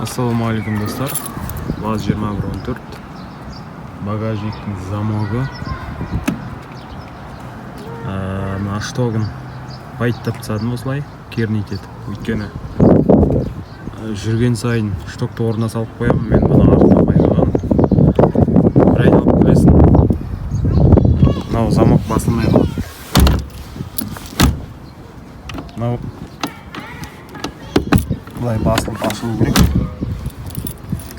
Ассалаумағалейкум, достар! ВАЗ 2114, багажниктің замогы. Мына штогын пайттап тастадым осылай, кернить етіп, өйткені жүрген сайын штокты орнына салып қоямын. Мен бұны артынан байқағанмын. Бір айналып келесің, мынау замок басылмай қалады. Мынау былай басылып ашылу керек,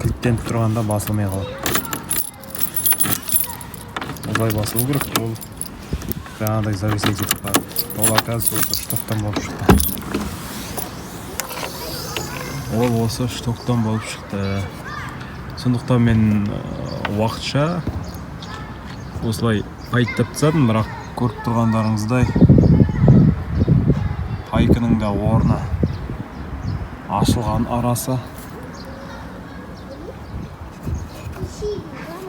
кілттеніп тұрғанда басылмай қалады. Осылай басылу керек, ол жаңағыдай зависать етіп қалады. Ол, оказывается, осы штоктан болып шықты. Ол осы штоктан болып шықты. Сондықтан мен уақытша осылай пайттап тастадым. Бірақ көріп тұрғандарыңыздай, пайканың да орны ашылған, арасы.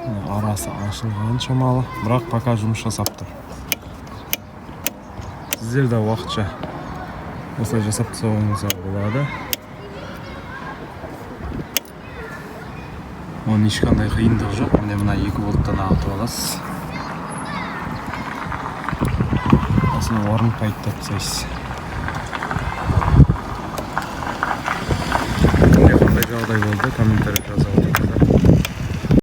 Міне, арасы ашылған шамалы, бірақ пока жұмыс жасап тұр. Сіздер де уақытша осылай жасап тастауыңызға болады. Оның ешқандай қиындығы жоқ. Міне, мына екі болттан ағытып аласыз, осының орнын пайттап тастайсыз. Кімде қандай жағдай болды, комментарий жаза.